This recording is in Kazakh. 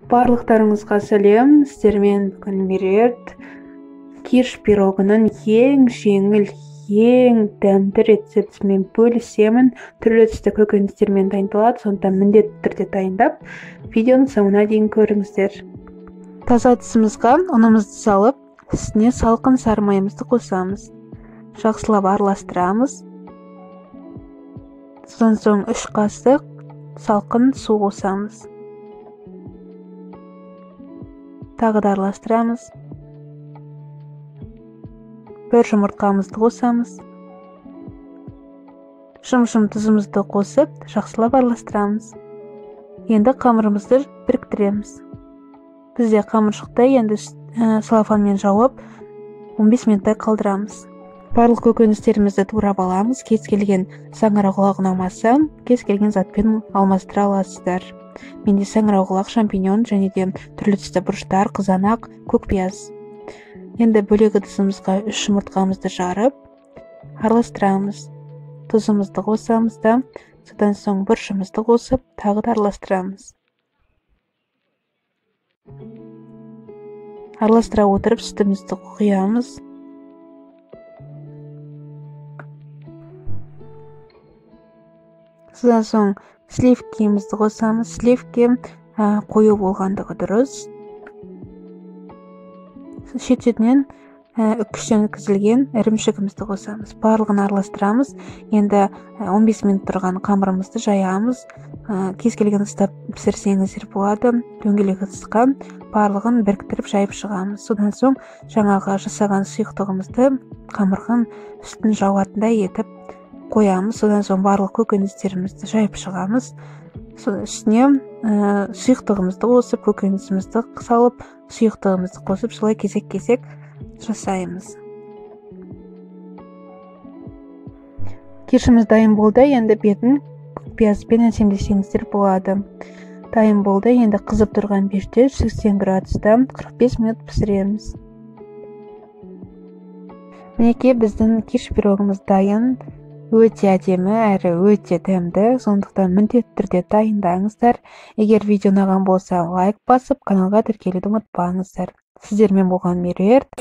Барлықтарыңызға сәлем, сіздермен бүгін Меруерт киш пирогының ең жеңіл, ең дәмді рецептімен бөлісемін. Түрлі түсті көкөністермен дайындалады, сондықтан міндетті түрде дайындап, видеоның соңына дейін көріңіздер. Таза ыдысымызға ұнымызды салып, үстіне салқын сары майымызды қосамыз. Жақсылап араластырамыз. Содан соң 3 қасық салқын су қосамыз. Тағы да араластырамыз. 1 жұмыртқамызды қосамыз. Шым-шым тұзымызды қосып, жақсылап араластырамыз. Енді қамырымызды біріктіреміз. Бізде қамыр шықты, енді целлофанмен жауып 15 минуттай қалдырамыз. Барлық көкөністерімізді турап аламыз. Кез келген саңырауқұлақ ұнамаса, кез келген затпен алмастыра аласыздар. Менде саңырауқұлақ, шампиньон және де түрлі түсті бұрыштар, қызанақ, көк пияз. Енді бөлек ыдысымызға 3 жұмыртқамызды жарып, араластырамыз. Тұзымызды қосамыз да, содан соң бұрышымызды қосып, тағы да араластырамыз. Араластыра отырып сүтімізді құямыз. Содан соң сливкемізді қосамыз. Сливке қою болғандығы дұрыс. Шет-шетінен үккіштен өткізілген ірімшігімізді қосамыз. Барлығын араластырамыз. Енді 15 минут тұрған қамырымызды жаямыз. Кез келген ыдыста пісірсеңіздер болады. Дөңгелек ыдысқа барлығын біріктіріп жайып шығамыз. Содан соң жаңағы жасаған сұйықтығымызды қамырдың үстін жауатындай етіп қоямыз. Содан соң барлық көкөністерімізді жайып шығамыз. Үстіне сұйықтығымызды қосып, көкөнісімізді салып, сұйықтығымызды қосып, солай кезек-кезек жасаймыз. Кешіміз дайын болды. Енді бетін пиязбен әсемдесеңіздер болады. Дайын болды. Енді қызып тұрған пеште 80 градуста 45 минут пісіреміз. Мінекей біздің киш пирогымыз дайын. Өте әдемі әрі өте дәмді, сондықтан міндетті түрде дайындаңыздар. Егер видео ұнаған болса, лайк басып, каналға тіркелуді ұмытпаңыздар. Сіздермен болған Меруерт.